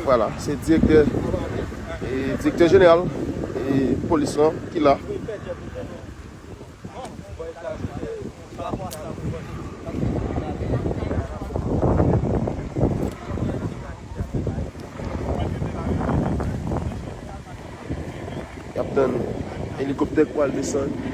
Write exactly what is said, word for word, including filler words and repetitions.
Vwala, se direktè, e, direktè jeneral, e, polis lan ki la. Y ap tann elikoptè k pral desann.